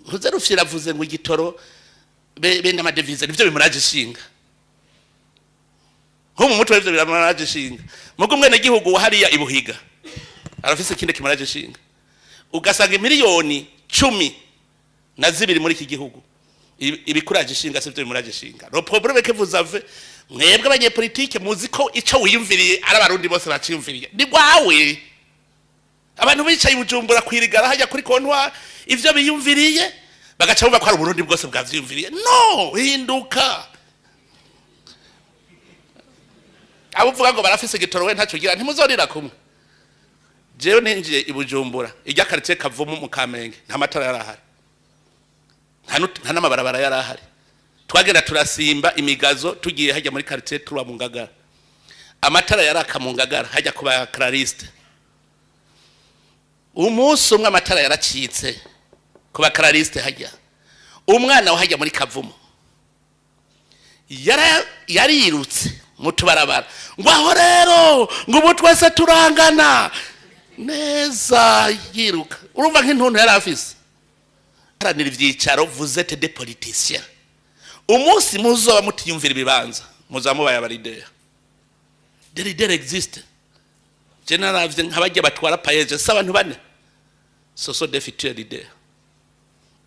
Ntuze rufyira avuze ngo igitoro bene amadevize nivyo bimuraje ishinga. Nko mu mutwe ivyo biramuraje ishinga. Mugo umwene gihugu hariya ibuhiga arafise ikindi kimuraje ishinga. Ugasanga miliyoni 12 muri iki gihugu ibikuraje ishinga sivyo bimuraje ishinga. Le problème que vous avez, mwebwe abanyepolitike muzi ko ico wiyumviriye ari abarundi bose baciyumviriye. Ni gwawe. Abantu bicaye Bujumbura kwirigara hajya kuri comptoir ivyo biyumviriye bagaca bumva ko ari Burundi bwose bwavyiyumviriye. No, hinduka. Abo uvuga ngo barafise igitoro we ntaco ugira ntimuzorira kumwe. Jewe ninjiye i Bujumbura ijya quartier Kavumu mu Kamenge nta matara yarahari, nta n'amabarabara yarahari. Twagenda turasimba imigazo tugiye hajya muri quartier tuba mu Ngagara. Amatara yaraka mu Ngagara hajya kuba clariste. Umunsi umwe amatara yaracitse kuba clariste hajya. Umwana wa hajya muri Kavumu yarirutse mu tubarabara ngo aho rero ngo ubu twese turangana neza, yiruka. Urumva nk'intuntu yari afise. Haranira ivyicaro, vous êtes des politiciens. Umunsi muzoba mutiyumvira ibibanza muzaba mubaye abarideri. Des leaders existent. Je naravye nk'abajya batwara payeje si abantu bane, ce sont des futurs leaders.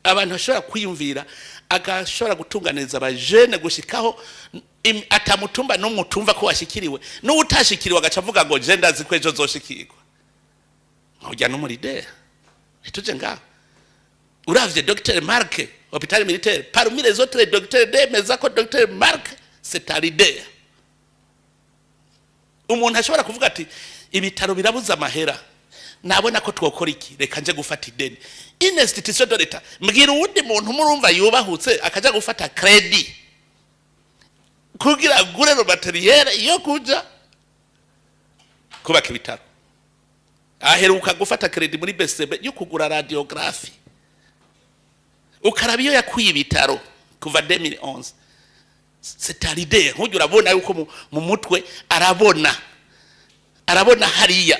Abantu bashobora kwiyumvira agashobora gutunganiriza abajene gushikaho atamutumba n'umutumva ko washikiriwe n'utashikiriwe agaca avuga ngo je ndazi ko ejo zoshikirwa. Ujya no muri leader ntituje ngaho. Uravye Dr Mark hôpital militaire, parmi les autres docteurs demeza ko Dr Mark c'est un leader. Umuntu ashobora kuvuga ati ibitaro birabuza amahera, nabona ko twokora iki, reka nje gufata ideni. Une institution de l'État, mbwira uwundi muntu murumva yubahutse akaja gufata crédit kugira agure le matériel yo kuja kubaka ibitaro. Aheruka gufata crédit muri BCB yo kugura radiographie. Ukaraba iyo yakwiye ibitaro kuva 2011, c'est un leader. Nk'ujya urabona yuko mu mutwe arabona hariya.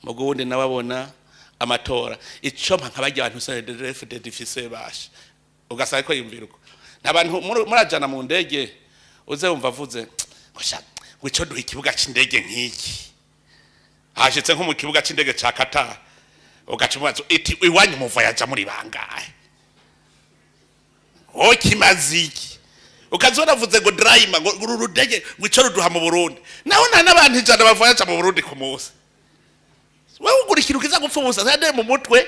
Mugo wundi nawe abona amatora ico mpa nk'abajya abantu CNDD-FDD difise basha ugasanga ko yumvira uko. Nta bantu murajana mu ndege uze wumva avuze ngo sha ngo ico duha ikibuga c'indege nk'iki, hashitse nko mu kibuga c'indege ca Qatar ugaca umubaza iti iwanyu muva yaja muri bangahe, o kimaze iki? Ukaza waravuze ngo drayima ngo uru rudege ngo ico ruduha mu Burundi, naho nta n'abantu 100 bavoyaja mu Burundi ku munsi. Wewe ugura ikintu kiza gupfa ubusa. Sade mu mutwe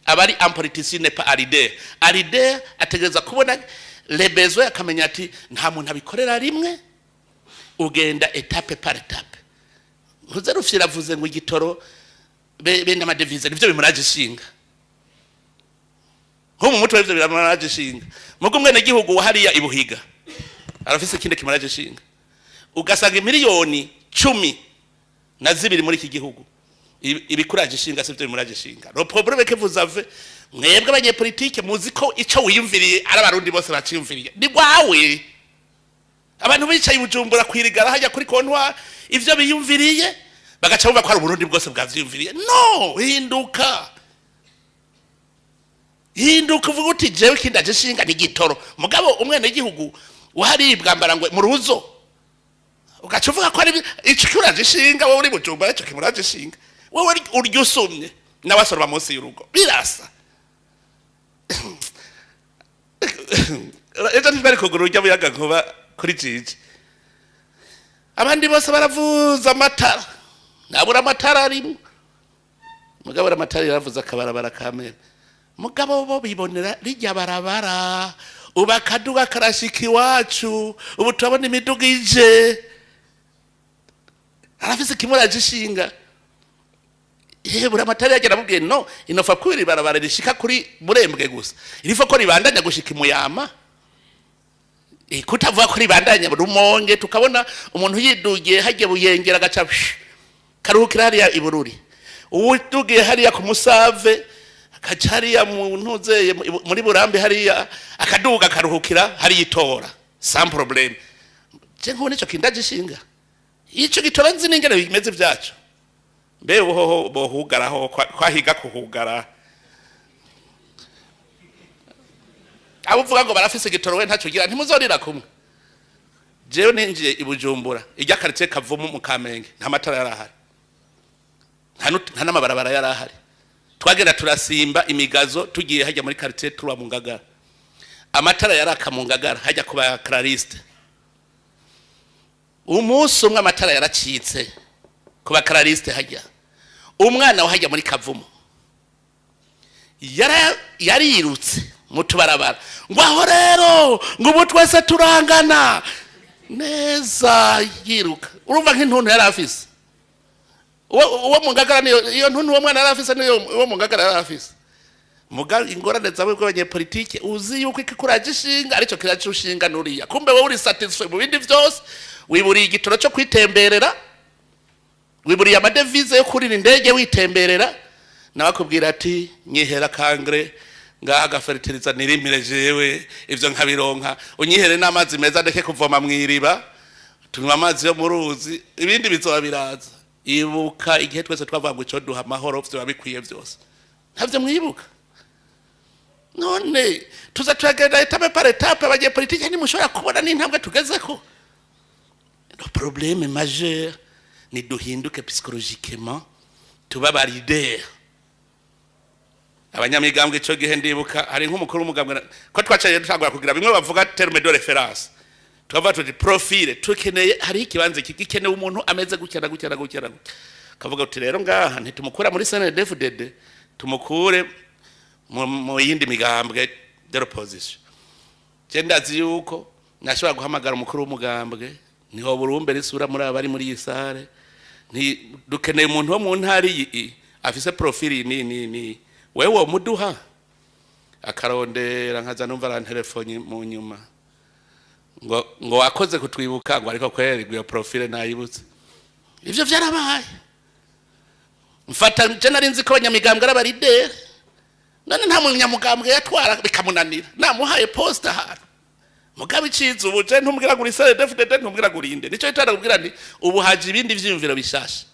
abari un politicien n'est pas un leader. Un leader ategereza kubona les besoins, akamenya ati nta muntu abikorera rimwe, ugenda étape par étape. Ntuze rufyira avuze ngo igitoro bene amadevize nivyo bimuraje ishinga. Nko mu mutwe ivyo biramuraje ishinga. Mugo umwene gihugu hariya ibuhiga arafise ikindi kimuraje ishinga. Ugasanga miliyoni 12 muri iki gihugu ibikuraje ishinga sivyo bimuraje ishinga. Le problème que vous avez, mwebwe abanyepolitike muzi ko ico wiyumviriye ari abarundi bose baciyumviriye. Ni gwawe. Abantu bicaye Bujumbura kwirigara hajya kuri comptoir ivyo biyumviriye bagaca bumva ko ari Burundi bwose bwavyiyumviriye. No, hinduka. Hinduka uvuga uti jewe kindaje shinga ni gitoro. Mugabo umwene gihugu waharibwa mbara ngo mu ruzo. Ugaca uvuga ko ari ico kuraje shinga wowe uri Bujumbura ico kimuraje shinga. Wewe urya usumye nawe asoroma munsi y'urugo. Birasa. Ejo ntibari kugura urya muyaga nkuba kuri Jiji. Abandi bose baravuza amatara. Nabura amatara arimo. Mugabo amatara yaravuze akabarabara kamene. Mugabo bo bibonera rijya barabara. Uba akaduga karashika iwacu. Ubu turabona imiduga ije. Arafise kimuraje ishinga. Bura amatara yagera amubwiye no inofa kwiri barabara rishika kuri Murembwe gusa. Irifo ko ribandanya gushika imuyama. Kutavuga ko ribandanya Rumonge tukabona umuntu yidugiye hajye Buyengera agaca karuhukira hariya Ibururi. Uwudugiye hariya ku Musave akaca hariya mu ntuzeye muri Burambi hariya akaduga karuhukira hariya itora sans problème. Je nkubona ico kindaje ishinga. Ico gitora nzi n'ingene bimeze vyaco. Mbe uhoho bohugaraho kwahiga kuhugara. Abo uvuga ngo barafise igitoro, we ntacyo ugira, ntimuzorira kumwe. Jewe ninjiye i Bujumbura, ijya quartier Kavumu mu Kamenge, nta matara yari ahari, nta n'amabarabara yari ahari. Twagenda turasimba imigazo tugiye hajya muri quartier tuba mu Ngagara. Amatara yaraka mu Ngagara hajya kuba clariste. Umunsi umwe amatara yaracitse ku ba clariste hajya. Umwana wahajya muri Kavumu yarirutse mu tubarabara ngo aho rero, ngo ubu twese turangana neza, yiruka. Urumva nk'intuntu yari afise uwo mu Ngagara, niyo iyo ntuntu uwo mwana yari afise, niyo uwo mu Ngagara yari afise. Muga ingorane zawe bw'abanyepolitike, uzi yuko ikikuraje ishinga aricyo kiraje ushinga nuriya. Kumbe wowe uri satisfait mu bindi byose, wiburiye igitoro cyo kwitemberera, wiburiye amadevize yo kurira indege witemberera. Nawe akubwira ati: "Nyihera kangre ngaha agafertiliza nirimire, jewe ivyo nkabironka, unyihere n'amazi meza, ndeke kuvoma mw'iriba, tunywa amazi yo mu ruzi, ibindi bizoba biraza." Ibuka igihe twese twavuga ngo ico duha amahoro vyoba bikwiye vyose. Ntavyo mwibuka? None tuza turagenda étape par étape. Abanyepolitike ntimushobora kubona n'intambwe tugezeko. Le problème majeur ni duhinduke psychologiquement, tuba ba leader. Abanyamigambwe ico gihe, ndibuka hari nk'umukuru w'umugambwe ko twacaye dutangura kugira bimwe bavuga terme de référence, tukavuga tuti profil tukeneye, hariho ikibanza iki gikenewe umuntu ameze gutya na gutya na gutya na gutya. Kavuga uti rero ngaha ntitumukura muri CNDD-FDD, tumukure mu yindi migambwe de l'opposition. Je ndazi yuko nashobora guhamagara umukuru w'umugambwe, niho burumbe risura muri abari muri iyi salle, nti dukeneye umuntu wo mu ntara iyi afise profil iyi ni ni ni, wewe wo muduha. Akarondera, nkaza numva arantelefone mu nyuma ngo wakoze kutwibuka, ngo ariko kweri iyo profil nayibutse. Ivyo vyarabaye. Mfata je nari nzi ko abanyamigambwe ari aba leader, none nta munyamugambwe yatwara bikamunanira, namuhaye poste ahantu. Mugabe iciza ubu je ntumbwira ngo uri CNDD-FDD, ntumbwira ngo urinde. Nico itara kubwira nti ubu haje ibindi vyiyumviro bishasha.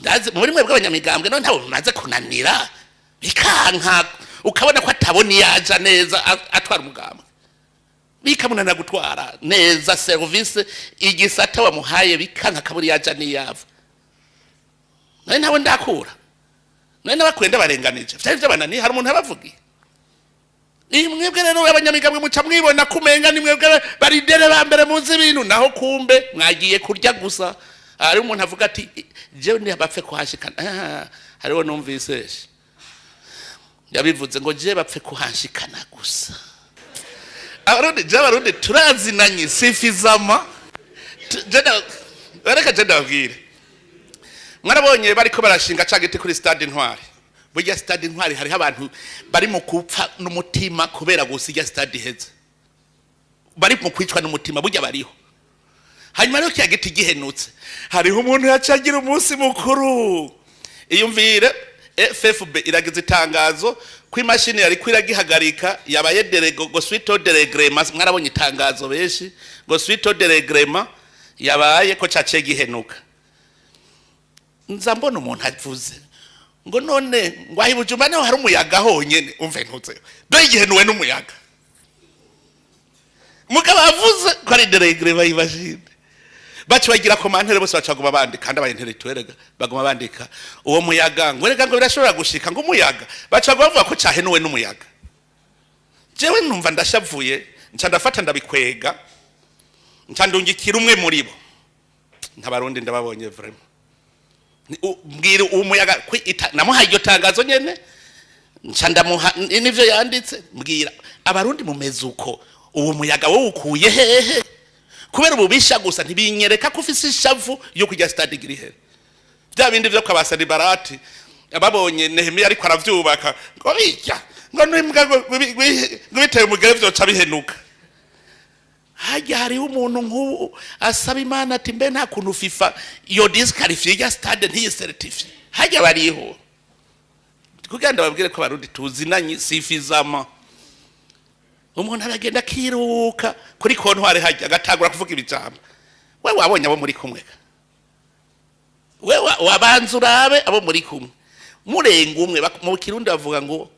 Ndazi muri mwe bw'abanyamigambwe, none ntawe mumaze kunanira bikanka, ukabona ko atabona iyaja neza atwara umugambwe, bikamunanira gutwara neza service igisata wamuhaye, bikanka akabura iyaja n'iyava. None ntawe ndakura, none n'abakwenda barenganije vyari vyabananiye, hari umuntu abavugiye. Mwebwe rero abanyamigambwe muca mwibona kumenga ni mwebwe ba leader ba mbere muzi ibintu, naho kumbe mwagiye kurya gusa. Hari umuntu avuga ati: "Jewe ntibapfe kuhashikana." Ah, hariho numvise yabivuze ngo: "Je bapfe kuhashikana gusa." Abarundi, je abarundi turazinanye sifizama. Reka je ndababwire, mwarabonye bariko barashinga ca giti kuri Stade Intwari. Burya Stade Intwari hariho abantu bari mu kupfa n'umutima kubera gusa irya stade iheze, bari mu kwicwa n'umutima, burya bariho. Hanyuma rero kiya giti gihenutse, hariho umuntu yacagira umunsi mukuru. Iyumvire, FFB iragize itangazo ko imashini yari kwiragihagarika yabaye déréglo ngo suite au dérèglement. Mwarabonye itangazo benshi ngo suite au dérèglement yabaye ko caciye gihenuka. Nza mbona umuntu avuze ngo none ngo aho i Bujumbura niho hari umuyaga honyene. Umve, ntuze dore igihenuwe n'umuyaga, mugabo avuze ko ari dérèglement y'imashini. Baca bagira commentaire bose, baca baguma bandika, kandi aba intellectuel baguma bandika uwo muyaga, ngo rega ngo birashobora gushika ngo umuyaga, baca bavuga ko cahenuwe n'umuyaga. Jewe numva ndashavuye, nca ndafata ndabikwega, nca ndungikira umwe muri bo. Ntabarundi ndababonye vraiment. Mbwira uwo muyaga namuhaye iryo tangazo nyene, nca ndamuha n'ivyo yanditse. Mbwira, abarundi mumeze uko, uwo muyaga wowe ukuye hehe? Kubera ububisha gusa, ntibinyereka ko ufise ishavu yo kujya stade igira. Bya bindi vyo kwa Sanibarati babonye Nehemiya ariko aravyubaka, ngo bijya ngo n'imbwa ngo biteye umugere vyoca bihenuka. Hajya hariho umuntu nk'ubu asaba Imana ati: "Mbe nta kuntu FIFA yo disqualifié ya stade ntiyi certifié?" Hajya bariho kugira ngo babwire ko abarundi tuzinanye sifizama. Umuntu aragenda akiruka kuri comptoir hajya, agatangura kuvuga ibijambo. We wabonye abo muri kumwe? We wabanza urabe abo muri kumwe, murenga umwe. Mu Kirundi bavuga ngo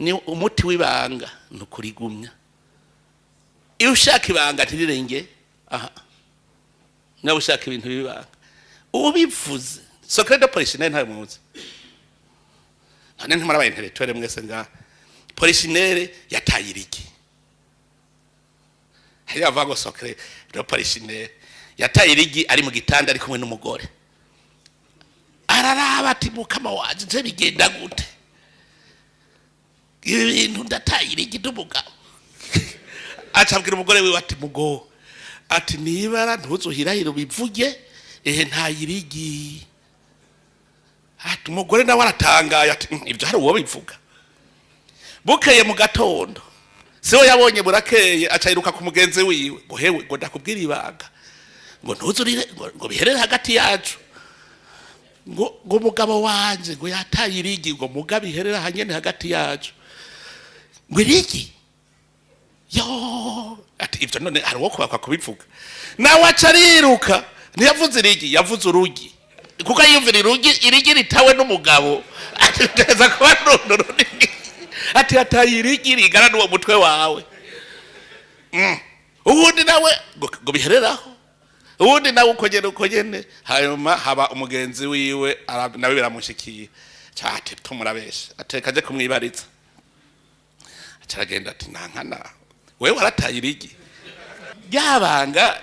Ni umuti w'ibanga ni ukurigumya. Iyo ushaka ibanga ntirirenge aha, nawe ushaka ibintu b'ibanga ubivuze. Secret de polichinelle ntayo muzi? None ntimurabaye intellectuel mwese ngaha? Polichinelle yataye irigi. Hariya bavuga ngo secret de polichinelle yataye irigi ari mu gitanda, ari kumwe n'umugore. Araraba ati: "Mukama wanje, nje bigenda gute ibi bintu? Ndataye irigi n'umugabo." Acabwira umugore wiwe ati: "Mugo," ati, "nibara ntuzuhirahire ubivuge, ehe, ntaye irigi." Ati umugore nawe aratangaye ati: Ibyo hari uwo bivuga?" Bukeye mu gatondo, siwe yabonye burakeye, aca yiruka ku mugenzi wiwe ngo: "Hewe," ngo, "ndakubwira ibanga," ngo, "ntuzurire," ngo "biherere hagati yacu," ngo "umugabo wanje," ngo "yataye irigi," ngo "mugabe iherere hanyene hagati yacu." Ngo: "Irigi?" Yo, ati: "Ibyo none hari uwo kubakwa kubivuga?" Nawe aca ariruka. Ntiyavuze irigi, yavuze urugi, kuko yiyumvira irugi, irigi ritawe n'umugabo, ati teza kuba runo runini. Ati: "Yataye irigi rigana n'uwo mutwe wawe." Ubundi nawe ngo bihereraho, ubundi nawe uko nyene, uko nyene. Hanyuma haba umugenzi wiwe, nawe biramushikiye. Ati: "Tumurabesha." Ateka aje kumwibariza. Acaragenda ati: "Nankana, wewe warataye irigi ryabanga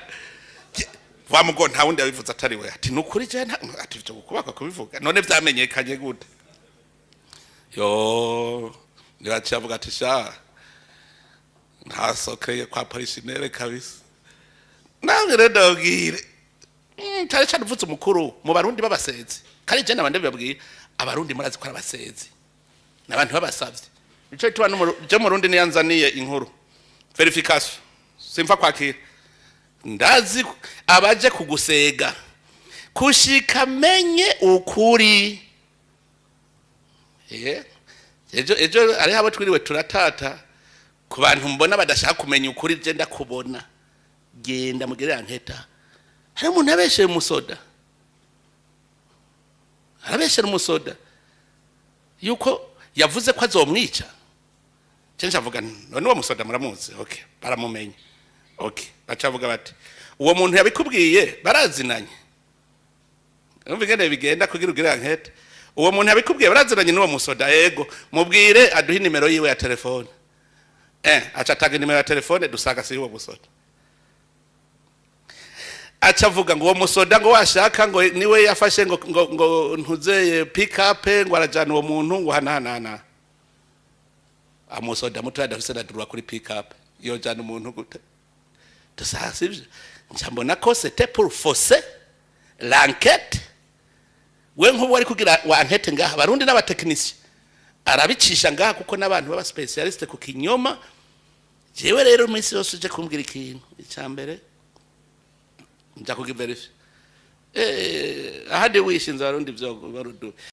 wa mugo?" Nta wundi yabivuze atari we. Ati: "Nukuri je ati ivyo kubaka kubivuga none vyamenyekanye gute?" Yo, nibaciye avuga ati: "Sha, nta secret kwa Polichinelle kabisa." Nawe rero ndababwire, cyane cyane uvuze umukuru mu Barundi b'abasezi, kandi je nabandi bibabwira, Abarundi murazi ko ari abasezi, ni abantu b'abasavye. Nico gituma je Murundi niyanzaniye inkuru vérification simfa kwakira. Ndazi abaje kugusega kushika menye ukuri. Ejo hariho abo twiriwe turatata ku bantu mbona badashaka kumenya ukuri. Je ndakubona, genda mugire enquête. Hari umuntu abesheye umusoda, arabeshera umusoda yuko yavuze ko azomwica. Censhi avuga: "None uwo musoda muramuzi?" Okay, baramumenye. Okay, bacavuga bati: "Uwo muntu yabikubwiye barazinanye?" Umva ingene bigenda kugira ugire enquête. "Uwo muntu yabikubwiye barazinanye n'uwo musoda?" "Yego." "Mubwire aduhe nimero yiwe ya telefone." Aca atanga nimero ya telefone, dusanga si uwo musoda. Aca avuga ngo uwo musoda ngo washaka ngo niwe yafashe ngo ntuzeye pick up, ngo arajana uwo muntu ngo hana hana hana. Amusoda muto adafise na droit kuri pick up, yojana umuntu gute? Dusanga sivyo. Nca mbona ko c'était pour fausser l'enquête. We nk'ubu wari kugira wa enquête ngaha, Abarundi n'abatechniciens arabicisha ngaha, kuko n'abantu baba spécialiste ku kinyoma. Jewe rero iminsi yose uje kumbwira ikintu, icya mbere nja kugivérifier. Ahandi wishinze Abarundi vyo barudu.